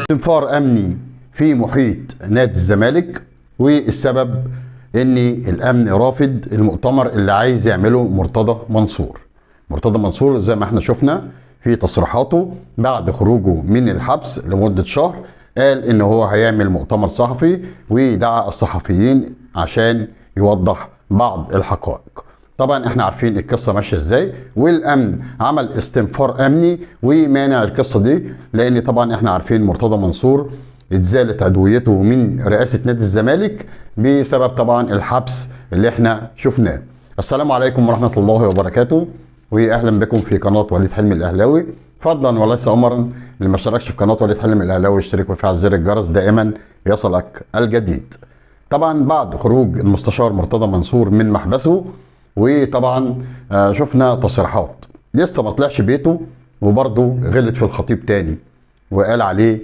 استنفار امني في محيط نادي الزمالك، والسبب ان الامن رافض المؤتمر اللي عايز يعمله مرتضى منصور. مرتضى منصور زي ما احنا شفنا في تصريحاته بعد خروجه من الحبس لمدة شهر، قال ان هو هيعمل مؤتمر صحفي ودعا الصحفيين عشان يوضح بعض الحقائق. طبعا احنا عارفين القصة ماشية ازاي، والامن عمل استنفار امني ومانع القصة دي، لان طبعا احنا عارفين مرتضى منصور اتزالت عضويته من رئاسة نادي الزمالك بسبب طبعا الحبس اللي احنا شفناه. السلام عليكم ورحمة الله وبركاته، واهلا بكم في قناة وليد حلمي الاهلاوي. فضلا وليس امرا، اللي ما اشتركش في قناة وليد حلمي الاهلاوي اشترك وفعل زر الجرس دائما يصلك الجديد. طبعا بعد خروج المستشار مرتضى منصور من محبسه، وطبعا شفنا تصريحات لسه ما طلعش بيته، وبرضه غلط في الخطيب تاني وقال عليه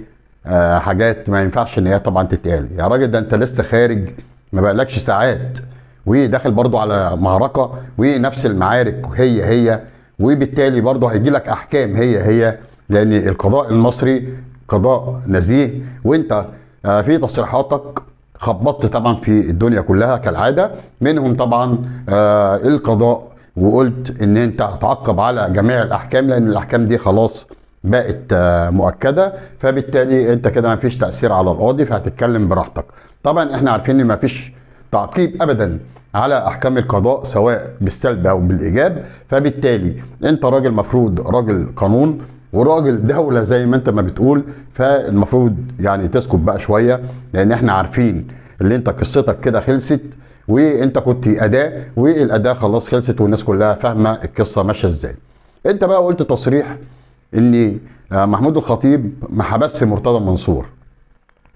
حاجات ما ينفعش ان هي طبعا تتقال. يا راجل ده انت لسه خارج، ما بقالكش ساعات، وداخل برضه على معركة ونفس المعارك هي هي، وبالتالي برضه هيجي لك احكام هي هي، لان القضاء المصري قضاء نزيه. وانت في تصريحاتك خبطت طبعا في الدنيا كلها كالعادة، منهم طبعا القضاء، وقلت ان انت هتعاقب على جميع الاحكام لان الاحكام دي خلاص بقت مؤكدة، فبالتالي انت كده ما فيش تاثير على القاضي فهتتكلم براحتك. طبعا احنا عارفين ان ما فيش تعقيب ابدا على احكام القضاء سواء بالسلب او بالايجاب، فبالتالي انت راجل مفروض راجل قانون وراجل دولة زي ما انت ما بتقول، فالمفروض يعني تسكت بقى شوية، لان احنا عارفين اللي انت قصتك كده خلصت، وانت كنت اداة والاداة خلاص خلصت، والناس كلها فاهمة القصة ماشية ازاي. انت بقى قلت تصريح ان محمود الخطيب ما حبسش مرتضى منصور،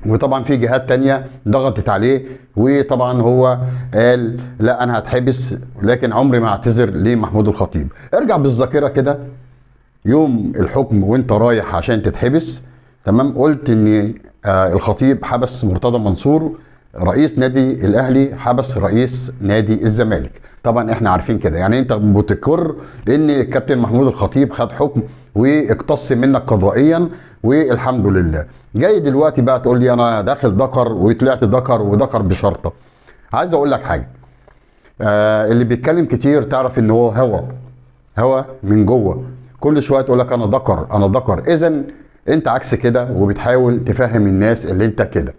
وطبعا في جهات تانية ضغطت عليه، وطبعا هو قال لا انا هتحبس لكن عمري ما اعتذر لمحمود الخطيب. ارجع بالذاكرة كده يوم الحكم وانت رايح عشان تتحبس، تمام، قلت ان الخطيب حبس مرتضى منصور رئيس نادي الاهلي، حبس رئيس نادي الزمالك. طبعا احنا عارفين كده، يعني انت بتقر ان الكابتن محمود الخطيب خد حكم واقتص منك قضائيا والحمد لله. جاي دلوقتي بقى تقول لي انا داخل ذكر وطلعت ذكر وذكر بشرطه. عايز اقول لك حاجة، اللي بيتكلم كتير تعرف ان هو هوا هوا من جوه، كل شوية تقول لك انا ذكر انا ذكر، اذا انت عكس كده وبتحاول تفهم الناس اللي انت كده.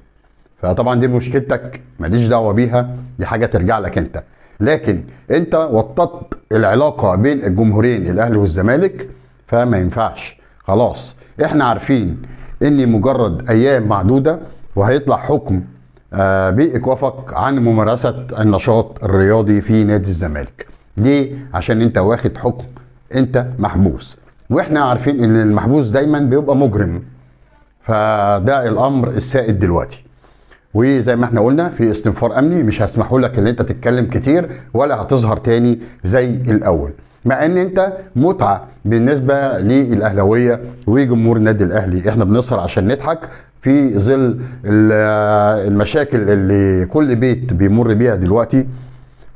فطبعا دي مشكلتك ماليش دعوه بيها، دي حاجة ترجع لك انت، لكن انت وطدت العلاقة بين الجمهورين الاهلي والزمالك، فما ينفعش. خلاص احنا عارفين ان مجرد ايام معدودة وهيطلع حكم بايقافك عن ممارسة النشاط الرياضي في نادي الزمالك. ليه؟ عشان انت واخد حكم، انت محبوس، واحنا عارفين ان المحبوس دايما بيبقى مجرم، فده الامر السائد دلوقتي. وزي ما احنا قلنا في استنفار امني، مش هسمحوا لك ان انت تتكلم كتير ولا هتظهر تاني زي الاول، مع ان انت متعه بالنسبة للاهلاويه وجمهور النادي الاهلي. احنا بنسهر عشان نضحك في ظل المشاكل اللي كل بيت بيمر بيها دلوقتي،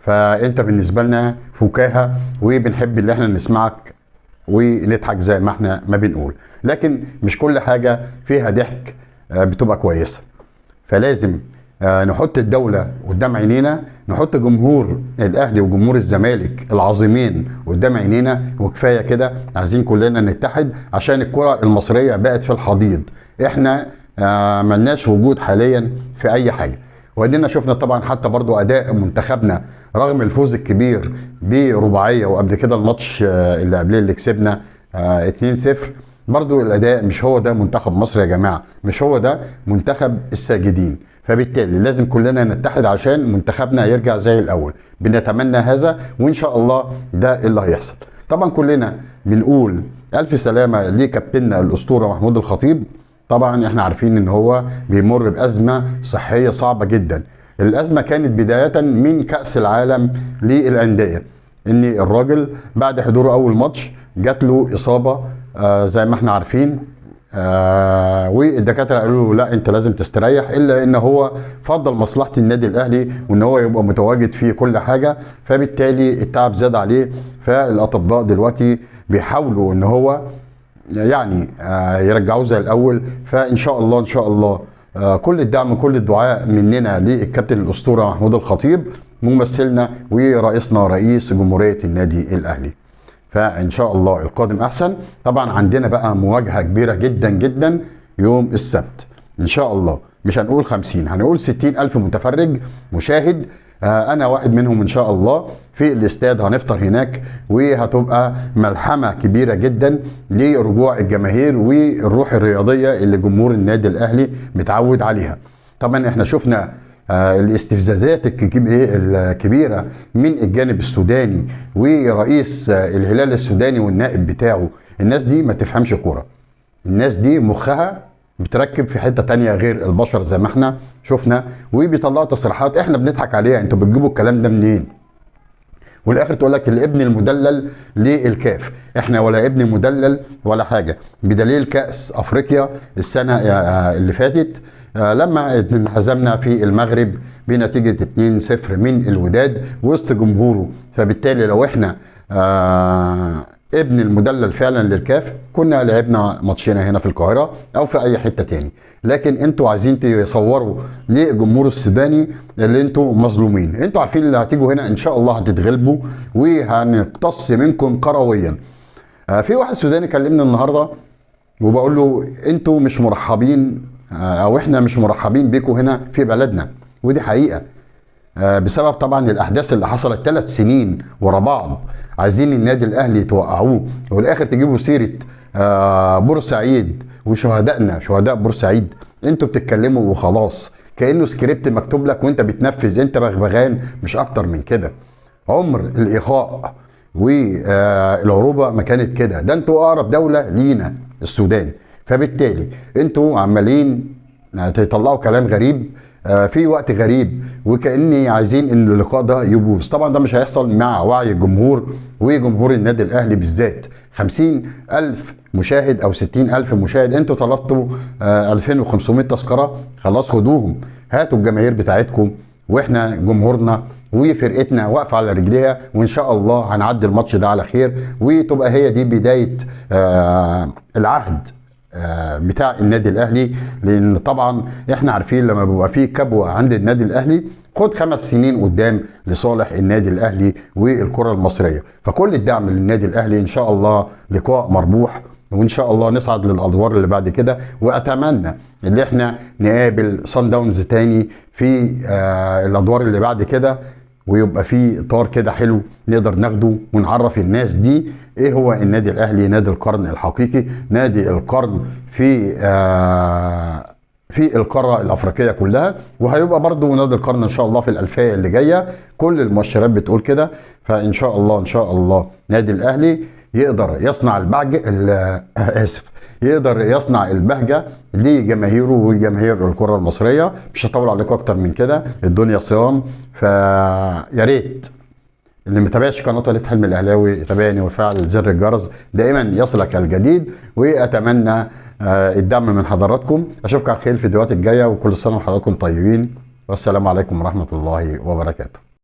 فانت بالنسبة لنا فكاهة وبنحب اللي احنا نسمعك ونضحك زي ما احنا ما بنقول، لكن مش كل حاجة فيها ضحك بتبقى كويسة. فلازم نحط الدولة قدام عينينا، نحط جمهور الأهلي وجمهور الزمالك العظيمين قدام عينينا، وكفاية كده. عايزين كلنا نتحد عشان الكرة المصرية بقت في الحضيض، احنا ملناش وجود حاليا في أي حاجة. وادينا شفنا طبعا حتى برضو أداء منتخبنا رغم الفوز الكبير برباعية، وقبل كده الماتش اللي قبليه اللي كسبنا 2-0، برضو الأداء مش هو ده منتخب مصر يا جماعة، مش هو ده منتخب الساجدين. فبالتالي لازم كلنا نتحد عشان منتخبنا يرجع زي الأول. بنتمنى هذا وإن شاء الله ده اللي هيحصل. طبعا كلنا بنقول ألف سلامة لكابتننا الأسطورة محمود الخطيب. طبعا احنا عارفين ان هو بيمر بأزمة صحية صعبة جدا. الأزمة كانت بداية من كأس العالم للأندية، ان الراجل بعد حضوره أول ماتش جات له إصابة زي ما احنا عارفين، والدكاتره قالوا له لا انت لازم تستريح، الا ان هو فضل مصلحة النادي الاهلي وان هو يبقى متواجد في كل حاجة، فبالتالي التعب زاد عليه. فالاطباء دلوقتي بيحاولوا ان هو يعني يرجعوه زي الاول. فان شاء الله ان شاء الله كل الدعم كل الدعاء مننا للكابتن الاسطورة محمود الخطيب ممثلنا ورئيسنا رئيس جمهورية النادي الاهلي. فان شاء الله القادم احسن. طبعا عندنا بقى مواجهة كبيرة جدا جدا يوم السبت ان شاء الله، مش هنقول 50، هنقول 60 الف متفرج مشاهد، انا واحد منهم ان شاء الله في الاستاد، هنفطر هناك وهتبقى ملحمة كبيرة جدا لرجوع الجماهير والروح الرياضية اللي جمهور النادي الاهلي متعود عليها. طبعا احنا شفنا الاستفزازات الكبيرة من الجانب السوداني ورئيس الهلال السوداني والنائب بتاعه. الناس دي ما تفهمش كورة، الناس دي مخها بتركب في حتة تانية غير البشر زي ما احنا شفنا، وبيطلعوا تصريحات احنا بنضحك عليها، انتوا بتجيبوا الكلام ده منين؟ والاخر تقول لك الابن المدلل للكاف، احنا ولا ابن مدلل ولا حاجة، بدليل كاس افريقيا السنة اللي فاتت لما انهزمنا في المغرب بنتيجة 2-0 من الوداد وسط جمهوره. فبالتالي لو احنا ابن المدلل فعلا للكاف كنا لعبنا ماتشنا هنا في القاهرة او في اي حتة تاني، لكن انتوا عايزين تصوروا للجمهور السوداني اللي انتوا مظلومين. انتوا عارفين اللي هتيجوا هنا ان شاء الله هتتغلبوا وهنقتص منكم كرويا. في واحد سوداني كلمني النهارده وبقول له انتوا مش مرحبين، او احنا مش مرحبين بيكم هنا في بلدنا، ودي حقيقة بسبب طبعا الاحداث اللي حصلت 3 سنين ورا بعض. عايزين النادي الاهلي توقعوه والاخر تجيبوا سيره بورسعيد وشهدائنا، شهداء بورسعيد. انتوا بتتكلموا وخلاص، كانه سكريبت مكتوب لك وانت بتنفذ، انت بغبغان مش اكتر من كده. عمر الاخاء والعروبه ما كانت كده، ده انتوا اقرب دولة لينا السودان، فبالتالي انتوا عمالين تطلعوا كلام غريب في وقت غريب، وكأني عايزين ان اللقاء ده يبوظ. طبعا ده مش هيحصل مع وعي الجمهور وجمهور النادي الاهلي بالذات. 50,000 مشاهد او 60,000 مشاهد، انتوا طلبتوا 2500 تذكرة، خلاص خدوهم، هاتوا الجماهير بتاعتكم، واحنا جمهورنا وفرقتنا واقفة على رجليها، وان شاء الله هنعدي الماتش ده على خير، وتبقى هي دي بداية العهد بتاع النادي الاهلي. لان طبعا احنا عارفين لما بيبقى فيه كبوة عند النادي الاهلي خد 5 سنين قدام لصالح النادي الاهلي والكره المصرية. فكل الدعم للنادي الاهلي، ان شاء الله لقاء مربوح، وان شاء الله نصعد للادوار اللي بعد كده، واتمنى ان احنا نقابل صن داونز تاني في الادوار اللي بعد كده، ويبقى في اطار كده حلو نقدر ناخده ونعرف الناس دي ايه هو النادي الاهلي، نادي القرن الحقيقي، نادي القرن في القارة الافريقية كلها، وهيبقى برضو نادي القرن ان شاء الله في الالفية اللي جاية، كل المؤشرات بتقول كده. فان شاء الله ان شاء الله نادي الاهلي يقدر يصنع البهجة، اسف، يقدر يصنع البهجة لجماهيره وجماهير الكره المصرية. مش هطول عليكم اكتر من كده، الدنيا صيام، فيا ريت اللي متابعش قناة وليد حلمي الاهلاوي يتابعني ويفعل زر الجرس دائما يصلك الجديد، واتمنى الدعم من حضراتكم. اشوفكم على خير في الفيديوهات الجاية، وكل سنة وحضراتكم طيبين، والسلام عليكم ورحمة الله وبركاته.